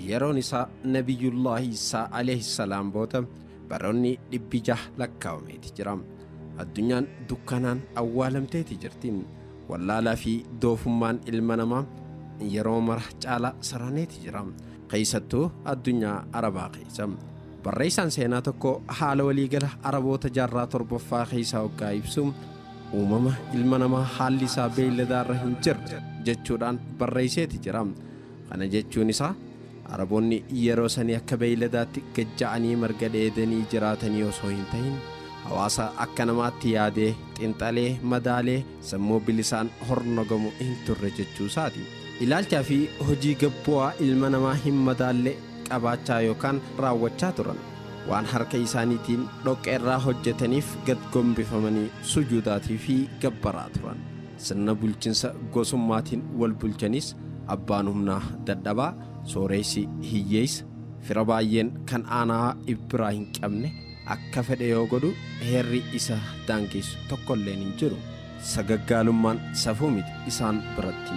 Yeroon isaa Nabiyyullaahi Iisaa alayhi salaam booda baroonni 600 lakkaawameeti jira. Addunyaan dukkanaan awwaalamteeti jirti. Wallaalaa fi doofummaan ilma namaa yeroo mara caalaa saraneeti jira. Keessattuu addunyaa Arabaa keessa. Barreessaan seenaa tokko haala waliigala Araboota jaarraa torbaffaa keessaa hoggaa ibsu, uumama ilma namaa haalli isaa beeyladaarra hin jirre jechuudhaan barreesseeti jira. Kana jechuun isaa Araboonni yeroo sanii akka beeyladaatti gad ja'anii marga dheedanii jiraatanii osoo hin tahin hawaasa akka namaatti yaadee, xinxalee, madaalee, sammuu bilisaan hornogamu hin turre jechuu isaati. Ilaalchaa fi hojii gad bu'aa ilma namaa hin madaalle qabaachaa yookaan raawwachaa turan. Waan harka isaaniitiin dhoqqeerraa hojjetaniif gad gombifamanii sujuudaatii fi gabbaraa turan. Sirna bulchinsa gosummaatiin wal bulchanis abbaan humnaa dadhabaa, sooreessi hiyyeessa, fira baay'een kan aanaa if biraa hin qabne akka fedhe yoo godhu heerri isa daangeessu tokkolleen hin jiru. Sagaggaalummaan safuu miti isaan biratti.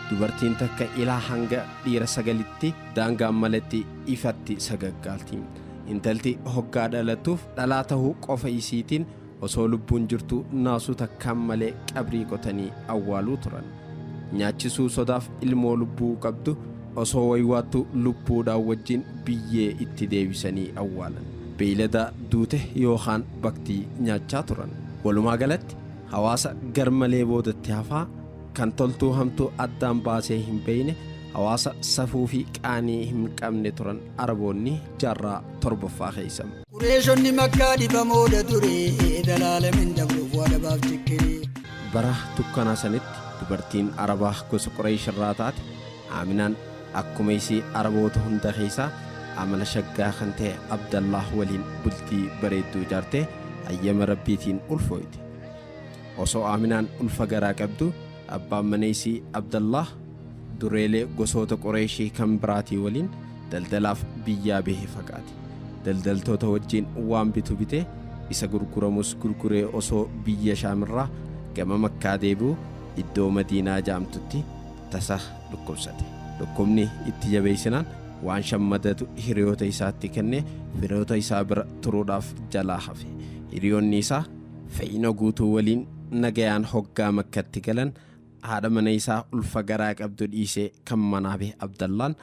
Dubartiin takka ilaa hanga dhiira sagalitti daangaan maletti ifatti sagaggaalti. Intalti hoggaa dhalattuuf dhalaa tahuu qofa isiitiin Osoo lubbuun jirtuu naasuu takkaan malee qabrii qotanii awwaaluu turan. Nyaachisuu sodaaf ilmoo lubbuu qabdu osoo waywaattuu lubbuudhaan wajjin biyyee itti deebisanii awwaalan. Beeylada duute yookaan baktii nyaachaa turan. Walumaa galatti hawaasa garmalee boodatti hafaa, kan toltuu hamtuu addaan baasee hin beeyne, hawaasa safuu fi qaanii hin qabne turan Araboonni jaarraa 7ffaa keessa. Qureeshonni Makkaa dhibamoodha ture, zalaalamin dabruuf waa dhabaaf cikkire. Bara dukkanaa sanitti dubartiin Arabaa gosa Qureeysh irraa taate Aaminaan akkuma isii Araboota hunda keessaa amala shaggaa kan ta'e Abdallaah waliin bultii bareedduu ijaartee hayyama Rabbiitiin ulfooyte. Osoo Aaminaan ulfa garaa qabdu abbaan mana isii Abdallaah dureelee gosoota Qureeyshii kan biraatii waliin daldalaaf biyyaa bahe fagaate. Daldaltoota wajjiin waan bitu bitee, isa gurguramus gurguree osoo biyya Shaamirraa gama Makkaa deebi'u iddoo Madiinaa ja'amtutti tasa dhukkubsate. Dhukkubni itti jabeeysinaan waan shammadatu hiriyoota isaatti kennee firoota isaa bira turuudhaaf jalaa hafe. Hiriyoonni isaa fe'ina guutuu waliin nagayaan hoggaa Makkatti galan haadha mana isaa ulfa garaa qabdu dhiisee kan manaa bahe Abdallaan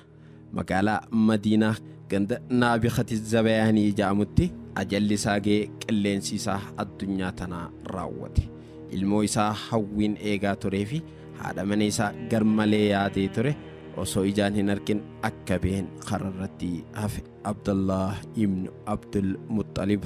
magaalaa Madiinaa ganda Naabikhati Zabayaanii ja'amutti ajalli isaa ga'ee qilleensi isaa addunyaa tanaa raawwate. Ilmoo isaa hawwiin eegaa turee fi haadha mana isaa garmalee yaadee ture osoo ijaan hin arkin akka baheen kararratti hafe Abdallaah ibn Abdul Muxxalib.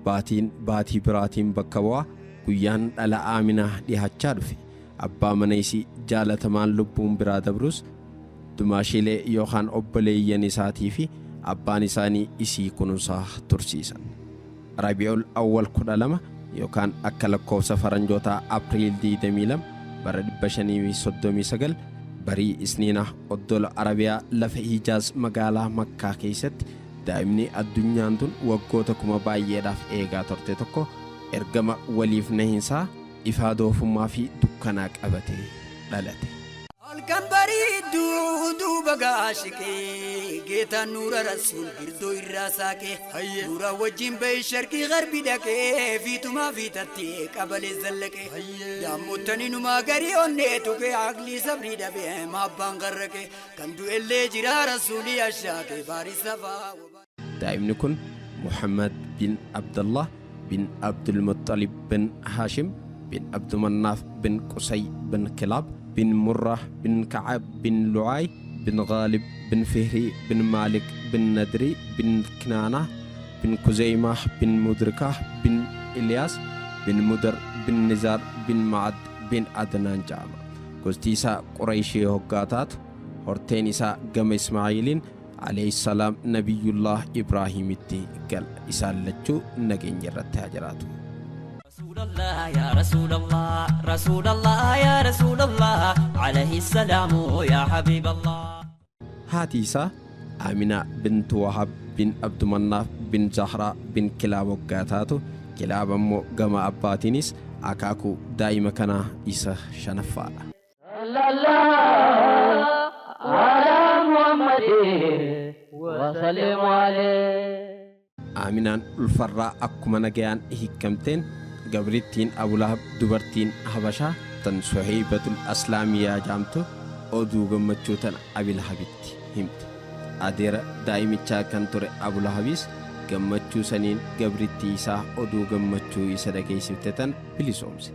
Baatiin baatii biraatiin bakka bu'a guyyaan dhala Aaminaa dhihaachaa dhufe. Abbaa mana isii jaalatamaan lubbuun biraa dabrus Dumaashiilee yookaan obboleeyyan isaatii fi abbaan isaanii isii kununsaa tursiisan. Rabi'ul Awwal 12 yookaan akka lakkoofsa faranjootaa April 22 bara 539 barii Isniinaa oddola Arabiyaa lafa Hijaaz magaalaa Makkaa keessatti daa'imni addunyaan tun waggoota kuma baay'eedhaaf eegaa turte tokko ergama waliif nahinsaa ifaa doofummaa fi dukkanaa qabatee dhalate. Halkan bariidduu duuba gaashiqee geetaan nuura rasuul girdoo irraa saaqee nuura wajjin bahee sharqii garbi dhaqee fiitumaa fiitattee qabalee zallaqee daammottanii numaa garii onnee tuqee aqlii sabrii dhabee maabbaan garraqee kan du'ellee jiraa rasuulii ashaaqee baarii safaa. Daa'imni kun Muhammad bin Abdallah bin Abdulmuxxalib bin Haashim bin Abdumannaaf bin Qusay bin Kilaab bin Murrah bin Ka'ab bin Lu'ay bin Ghaalib bin Fihrii bin Maalik bin Nadrii bin Kinaanah bin Kuzeymaah bin Mudrikaah bin Ilyaas bin Mudar bin Nizaar bin Ma'ad bin Adnaan ja'ama. Gosti isaa Qurayshii hoggaa taatu, horteen isaa gama Ismaa'iiliin Aleyh salaam Nabiyyullaah Ibraahiimitti gala. Isaan lachuu nageenyi irratti haa jiraatu. Rasuulallah yaa Rasuulallah. رسول الله يا رسول الله عليه السلام يا حبيب الله. Haati isaa Aaminaa bintu Wahab bin Abdumannaaf bin Zahraa bin Kilaab waggaa taatu, Kilaab ammoo gama abbaatiinis akaakuu daa'ima kanaa isa shanaffaadha. صلى الله على محمد وسلم عليه. Aaminaan ulfarraa akkuma nagayaan hiikkamteen gabrittiin Abulahab dubartiin Habashaa tan Suheybatul Aslaamiyaa jaamtu oduu gammachuu tana Abilahabitti himte. Adeera daa'imichaa kan ture Abulahabis gammachuu saniin gabrittii isaa oduu gammachuu isa dhageessifte tana bilisoomse.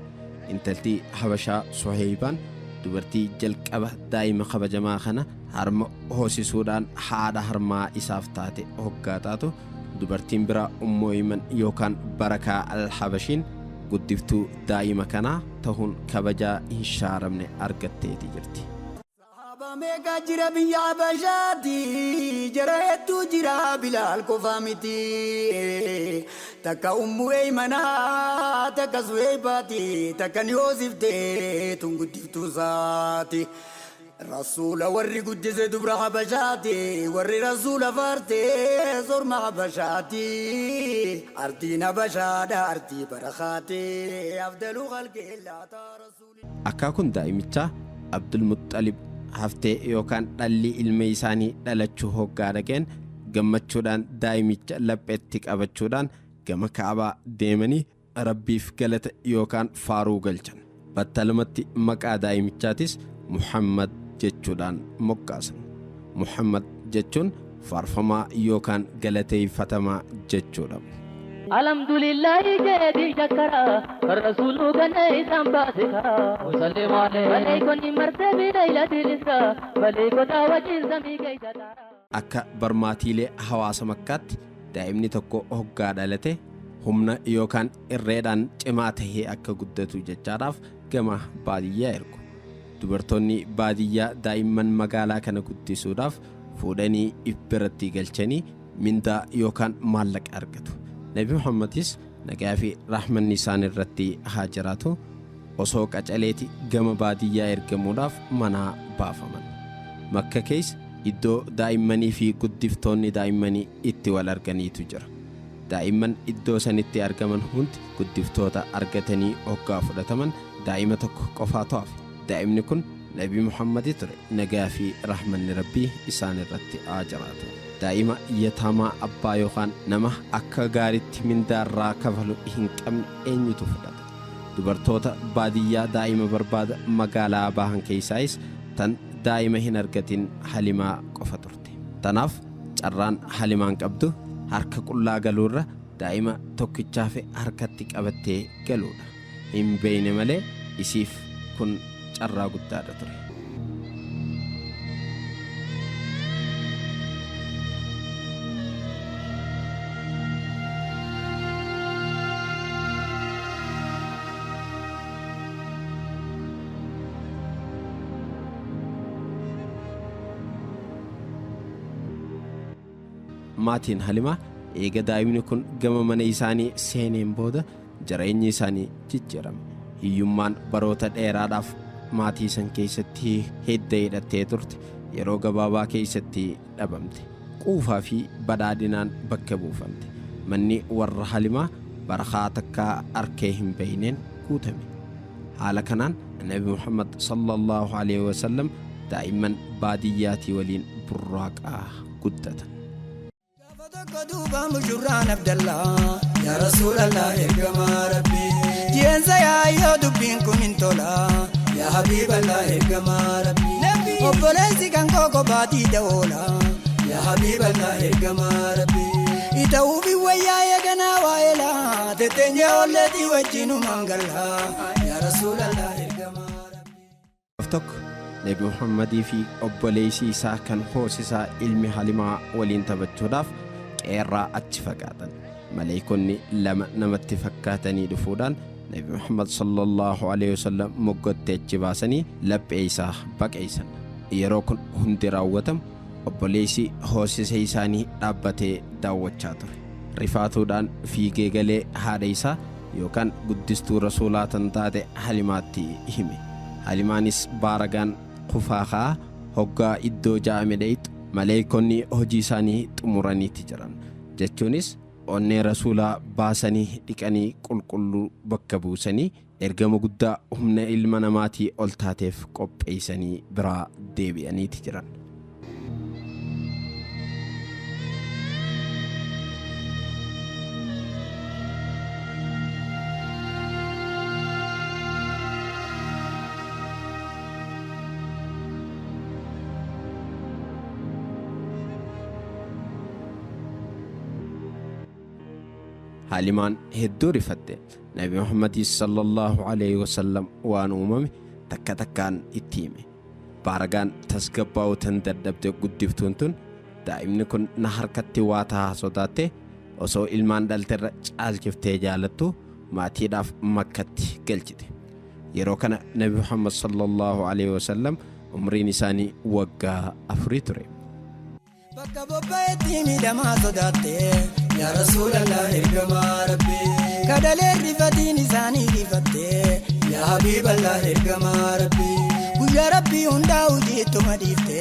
Intalti Habashaa Suheybaan dubartii jalqaba daa'ima kabajamaa kana harma hoosisuudhaan haadha harmaa isaaf taate hoggaa taatu, dubartiin biraa Ummu Ayman yookaan Barakaa Al-Habashiin guddiftuu daa'ima kanaa tahuun kabajaa hin shaaramne argatteeti jirti. Sahaabaa meeqa jira biyya Habashaati, jara hedduu jira, Bilaal qofa miti. Takka Ummu Eymanaa, takka Suheybaati, takka ni hoosifte tun guddiftuu isaati. Rasuula warri guddise dubra Habashaati, warri Rasuula faarte sorma Habashaati. Artiin Habashaadha artii barakaati, afdalu khalqillaa rasuuli. Akaakuun daa'imichaa Abdulmuxxalib haftee yookaan dhalli ilma isaanii dhalachuu hoggaa dhageen gammachuudhaan daa'imicha lapheetti qabachuudhaan gama Kaabaa deemanii Rabbiif galata yookaan faaruu galchan. Battalumatti maqaa daa'imichaatis Muhammad jechuudhaan moggaasan. Muhammad jechuun faarfamaa yookaan galateeffatamaa jechuudha. Alhamdulillahi jedhi shakkara kan rasuullu kana isaan baasika. وسلم عليه. Maleeykonni marsee bi laylatil israa maleeykota wajjin samii keessa ta'a. Akka barmaatiilee hawaasa Makkaatti daa'imni tokko hoggaa dhalate humna yookaan irreedhaan cimaa tahee akka guddatu jechaadhaaf gama baadiyyaa ergu. Dubartoonni baadiyyaa daa'imman magaalaa kana guddisuudhaaf fuudhanii if biratti galchanii mindaa yookaan maallaqa argatu. Nabi Muhammadis nagaa fi rahmanni isaan irratti haa jiraatu osoo qacaleeti gama baadiyyaa ergamuudhaaf manaa baafaman. Makka keessa iddoo daa'immanii fi guddiftoonni daa'immanii itti wal arganiitu jira. Daa'imman iddoo sanitti argaman hundi guddiftoota argatanii hoggaa fudhataman daa'ima tokko qofaatu hafe. Daa'imni kun Nabi Muhammadi ture, nagaa fi rahmanni Rabbii isaan irratti haa jiraatu. Daa'ima yataamaa abbaa yookaan nama akka gaariitti mindaarraa kafalu hin qabne eenyutu fudhata? Dubartoota baadiyyaa daa'ima barbaada magaalaa bahan keessaayis tan daa'ima hin argatin Halimaa qofa turte. Tanaaf carraan Halimaan qabdu harka qullaa galuurra daa'ima tokkichaaf harkatti qabattee galuudha. Hin beeyne malee isiif kun carraa guddaadha ture. Maatiin Halimaa eega daa'imni kun gama mana isaanii seeneen booda jireenyi isaanii jijjiirame. Hiyyummaan baroota dheeraadhaaf maatii san keessatti hidda hidhattee turte yeroo gabaabaa keessatti dhabamte. Quufaa fi badhaadhinaan bakka buufamte. Manni warra Halimaa barakaa takkaa arkee hin beeyneen guutame. Haala kanaan Nabi Muhammad sallallahu alaihi wasallam daa'imman baadiyyaatii waliin burraaqaa guddatan. Gaafa tokko duuba mushurraan Abdallaa, yaa Rasuulallah ergamaa Rabbii, jeensa yaayyoo dubbiin kun hin tola, yaa Habiiballah ergamaa Rabbii, obboleessi kan koo kophaatii da'oola, yaa Habiiballah ergamaa Rabbii, ita'uufi wayyaa eeganaa waa'eela tetteenyee olleetii wajjinumaan galla, yaa Rasuulallah ergamaa Rabbii. Tokko Nabi Muhammadii fi obboleessi isaa kan hoosisaa ilmi Halimaa waliin taphachuudhaaf qeerraa achi fagaatan. Maleeykonni lama namatti fakkaatanii dhufuudhaan Nabi Muhammad sallallahu alaihi wasallam moggotti achi baasanii laphee isaa baqeessan. Yeroo kun hundi raawwatamu obboleessi hoosisa isaanii dhaabbatee daawwachaa ture. Rifaatuudhaan fiigee galee haadha isaa yookaan guddistuu Rasuulaa tan taate Halimaatti hime. Halimaanis baaragaan kufaa ka'aa hoggaa iddoo ja'ame dheyxu maleeykonni hojii isaanii xumuraniiti jiran. Jechuunis onnee Rasuulaa baasanii dhiqanii qulqulluu bakka buusanii ergama guddaa humna ilma namaatii ol taateef qopheeysanii biraa deebi'aniiti jiran. Halimaan hedduu rifatte. Nabi Muhammadis sallallahu alayhi wasallam waan uumame takka takkaan itti hime. Baaragaan tasgabbaa'uu tan dadhabde guddiftuun tun daa'imni kun na harkatti waa tahaa sodaatte osoo ilmaan dhalterra caalchiftee jaalattu maatiidhaaf Makkatti galchite. Yeroo kana Nabi Muhammad sallallahu alayhi wasallam umriin isaanii waggaa afurii ture. Bakka bobba'etti miidhamaa sodaatte yaa Rasuulallah ergamaa Rabbii. Kadaleen rifatiin isaanii rifatte yaa Habiiballah ergamaa Rabbii. Guyyaa Rabbii hundaa hojiittuma dhiifte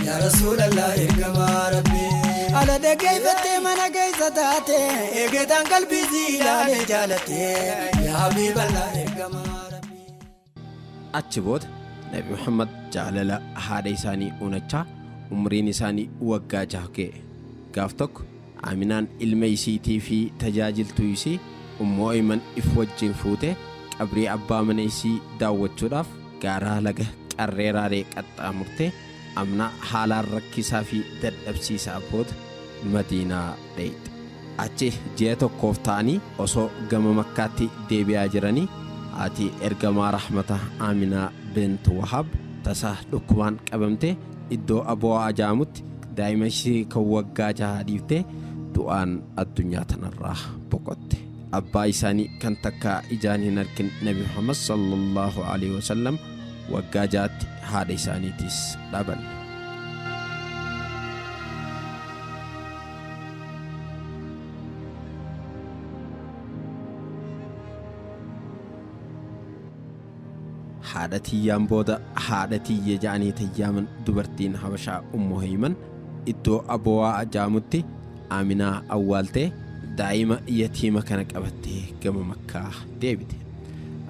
yaa Rasuulallah ergamaa Rabbii. Ala dhageeffattee mana keessa taate eegetaan qalbii si ilaalee jaalatte yaa Habiiballah ergamaa Rabbii. Achi booda Nabi Muhammad jaalala haadha isaanii unachaa umriin isaanii waggaa jaha ga'e. Gaaf tokko Aaminaan ilma isiitii fi tajaajiltuu isii Ummu Ayman if wajjiin fuutee qabrii abbaa mana isii daawwachuudhaaf gaaraa laga Qarree Raaree qaxxaamurtee amna haalaan rakkisaa fi dadhabsiisaa booda Madiinaa dheyxe. Achi ji'a tokkoof ta'anii osoo gama Makkaatti deebi'aa jiranii haati Ergamaa Rahmataa Aaminaa bint Wahab tasa dhukkubaan qabamtee iddoo Abwaa ja'amutti daa'ima ishii kan waggaa jahaa dhiiftee du'aan addunyaa tanarraa boqotte. Abbaa isaanii kan takkaa ijaan hin arkin Nabi Muhammad sallallaahu aleyhi wasallam waggaa jahatti haadha isaaniitis dhaban. Haadha tiyyaan booda haadha tiyya ja'anii tan yaaman dubartiin Habashaa Ummu Hayman iddoo Abwaa ja'amutti Aaminaa awwaaltee daa'ima yatiima kana qabattee gama Makkaa deebite.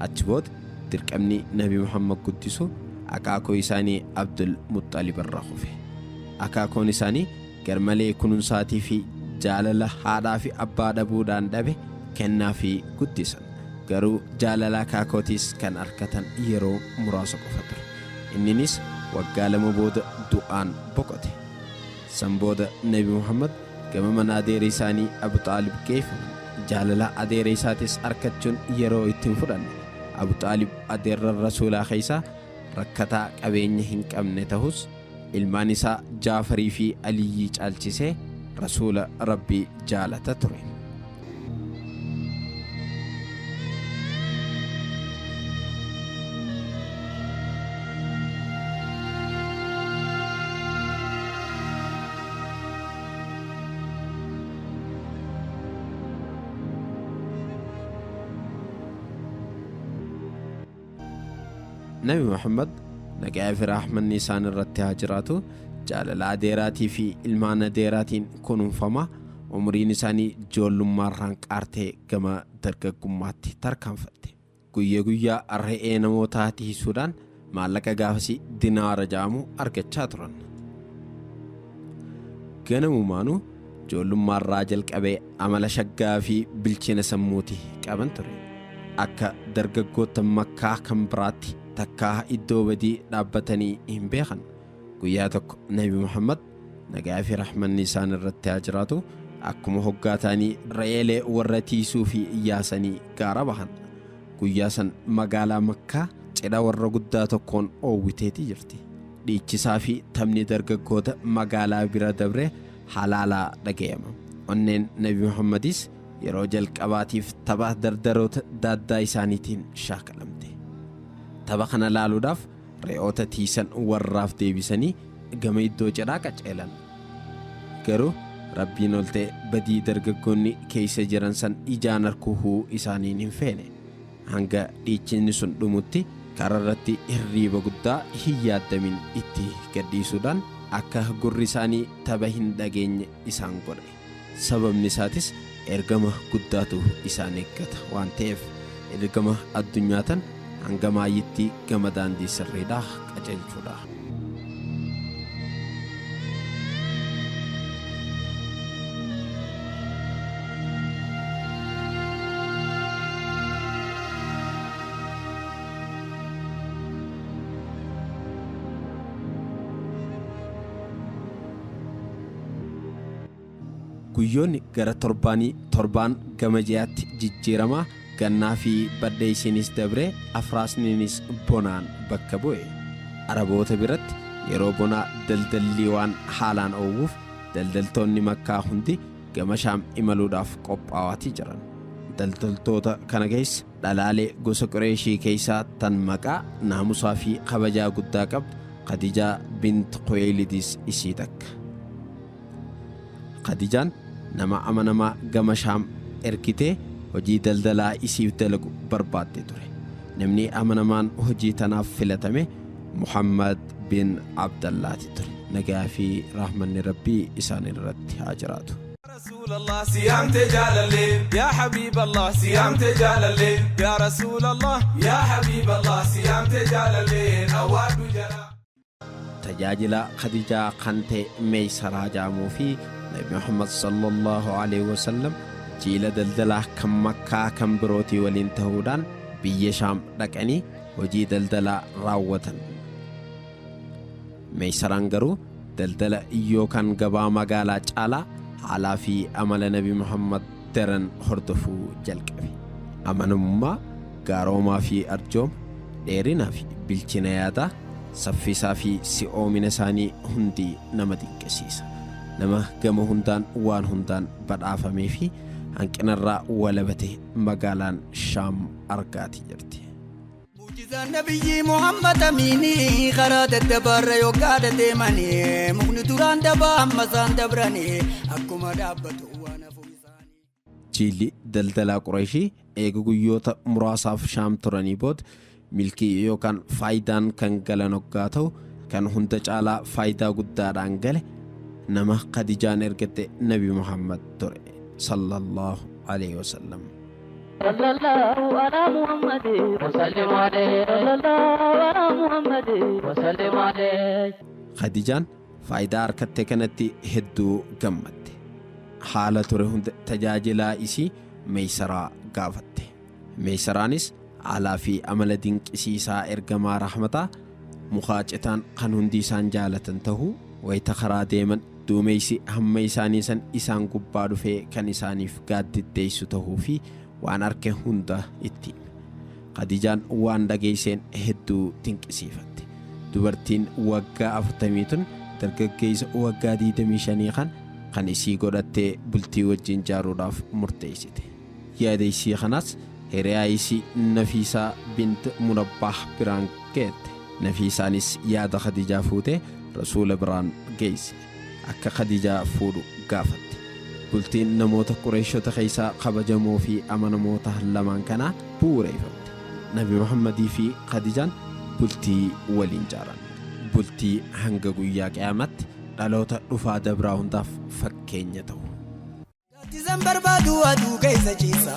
Achi booda dirqamni Nabi Muhammad guddisuu akaakoo isaanii Abdul Muxxalib irra kufe. Akaakoon isaanii garmalee kunuunsaatii fi jaalala haadhaa fi abbaa dhabuudhaan dhabe kennaafii guddisan. Garuu jaalala akaakootiis kan arkatan yeroo muraasa qofa ture. Inninis waggaa 2 booda du'aan boqote. San booda Nabi Muhammad gama mana adeera isaanii Abu Xaalib geeyfaman. Jaalala adeera isaatis arkachuun yeroo itti hin fudhanne. Abu Xaalib adeerran Rasuulaa keeysaa rakkataa qabeenya hin qabne tahus, ilmaan isaa Jaafarii fi Aliyyii caalchisee Rasuula Rabbii jaalata ture. Nabi Muhammad nagayaa fi raahmanni isaan irratti haa jiraatu jaalala adeeraatii fi ilmaan adeeraatiin kunuunfamaa umriin isaanii joollummaarraan qaartee gama dargaggummaatti tarkaanfatte. Guyya guyyaa re'ee namootaa tiisuudhaan maallaqa gaafasii dinaara ja'amu argachaa turan. Ganamumaanuu joollummaarraa jalqabee amala shaggaa fi bilchina sammuuti qaban ture. Akka dargaggoota Makkaa kan biraatti takkaa iddoo badii dhaabbatanii hin beekan. Guyyaa tokko Nabi Muhammad, nagaa fi rahmanni isaan irratti haa jiraatu, akkuma hoggaa ta'anii re'eelee warra tiisuu fi yaasanii gaara bahan. Guyyaa san magaalaa Makkaa cidha warra guddaa tokkoon oowwiteeti jirti. Dhiichisaa fi taphni dargaggoota magaalaa bira dabree halaalaa dhagayama. Onneen Nabi Muhammadis yeroo jalqabaatiif tapha dardaroota daaddaa isaaniitiin shaakalamte. Tapha kana laaluudhaaf re'oota tiisan warraaf deebisanii gama iddoo cidhaa qaceelan. Garuu Rabbiin ol ta'e badii dargaggoonni keessa jiran san ijaan arguu isaaniin hin feene. Hanga dhiichinni sun dhumutti karaa irratti hirriiba guddaa hin yaaddamin itti gadhiisuudhaan akka gurri isaanii tapha hin dhageenye isaan godhe. Sababni isaatis ergama guddaatu isaan eeggata waan ta'eef ergama addunyaa tan hanga maayyitti gama daandii sirriidhaa qajeelchuudha. Guyyoonni gara torbaanii torbaan gama ji'aatti jijjiiramaa gannaa fi badheessiinis dabree afraasniinis bonaan bakka bu'e. Araboota biratti yeroo bonaa daldalli waan haalaan oowwuuf daldaltoonni Makkaa hundi gama Shaam imaluudhaaf qophaawaatii jiran. Daldaltoota kana keessa dhalaalee gosa Qureeshii keessaa tan maqaa naamusaa fi kabajaa guddaa qabdu Khadijaa bint Khuweeylidis isii takka. Khadijaan nama amanamaa gama Shaam ergitee hojii daldalaa isiif dalagu barbaadde ture. Namni amanamaan hojii tanaaf filatame Muhammad bin Abdallaati ture. Nagaa fi rahmanni Rabbii isaan irratti haa jiraatu. رسول الله سيامت جلالي يا حبيب الله سيامت جلالي يا رسول الله يا حبيب الله سيامت جلالي أواد جلا Tajaajila Khadijaa kan ta'e Meeysaraa jedhamuu fi Nabi Muhammad sallallahu alaihi wasallam jiila daldalaa kan Makkaa kan birootii waliin ta'uudhaan biyya Shaam dhaqanii hojii daldalaa raawwatan. Meeysaraan garuu daldala yookaan gabaa magaalaa caalaa haalaa fi amala Nabi Muhammad daran hordofuu jalqabe. Amanamummaa, gaaroomaa fi arjooma, dheerinaa fi bilchina yaadaa, saffisaa fi si'oomina isaanii hundi nama dinqisiisa. Nama gama hundaan waan hundaan badhaafamee fi hanqinarraa walabate magaalaan Shaam argaatii jirti. Mucizaan nabiyyi Muhammad Amiinii karaa daddabarra yookaan deemanii mukni duraan dabaa amma isaan dabranii akkuma dhaabbatu waan hafu isaanii. Jiilli daldalaa Qureeshii eega guyyoota muraasaaf Shaam turanii booda milkii yookaan faayidaan kan galan hoggaa ta'u kan hunda caalaa faayidaa guddaadhaan gale nama Khadijaan ergatte Nabi Muhammad ture sallallahu alaihi wasallam. صلى الله على محمد وسلم عليه صلى الله على محمد وسلم عليه. Khadijaan faayidaa harkatte kanatti hedduu gammadde. Haala ture hunda tajaajilaa isii Meeysaraa gaafatte. Meeysaraanis haalaa fi amala dinqisiisaa ergamaa rahmataa mukaa citaan kan hundi isaan jaalatan ta'uu wayita karaa deeman duumeysi hamma isaanii san isaan gubbaa dhufee kan isaaniif gaaddiddeessu ta'uu fi waan arke hunda itti hime. Khadijaan waan dhageesseen hedduu dinqisiifatte. Dubartiin waggaa 40 tun dargaggeessa waggaa 25 kan isii godhattee bultii wajjin jaaruudhaaf murteessite. Yaada isii kanaas hiriyaa isii Nafiisaa bint Munabbaah biraan geette. Nafiisaanis yaada Khadijaa fuutee Rasuula biraan geesse. Akka Khadijaa fuudhu gaafatte. Bultiin namoota Qureeshota keessaa kabajamoo fi amanamoota lamaan kanaa bu'uureeffamte. Nabi Muhammadii fi Khadijaan bultii waliin jaaran. Bultii hanga guyyaa qiyaamaatti dhaloota dhufaa dabraa hundaaf fakkeenya ta'u. Gaaddisan barbaadu aduu keessa ciisa.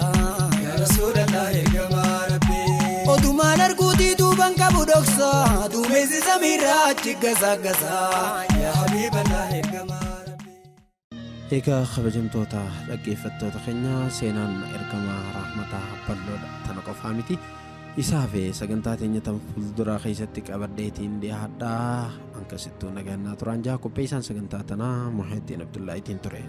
Yaa Rasuulallah ergamaa Rabbii. Odumaan arguutii duuban qabu dhoksa. Duumessi samiirraa achi gasa gasa. Yaa Habiiballah ergamaa Rabbii. Egaa kabajamtoota dhaggeeffattoota keenya, seenaan ergamaa rahmataa bal'oodha, tana qofaa miti. Isaa fi sagantaa teenya tan fuulduraa keessatti qabadheetiin dhiyaadhaa. Akkasittuu nagannaa turaan jaa. Qopheessaan sagantaa tanaa Muhyiddin Abdullaahitiin ture.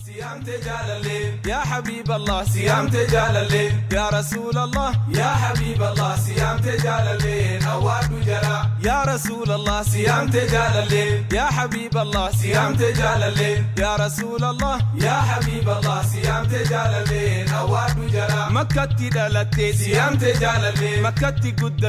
سيامت جلالي يا حبيب الله سيامت جلالي يا رسول الله يا حبيب الله سيامت جلالي أواد جلا يا رسول الله سيامت جلالي يا حبيب الله سيامت جلالي يا رسول الله يا حبيب الله سيامت جلالي أواد جلا مكة دلتي سيامت جلالي مكة قد.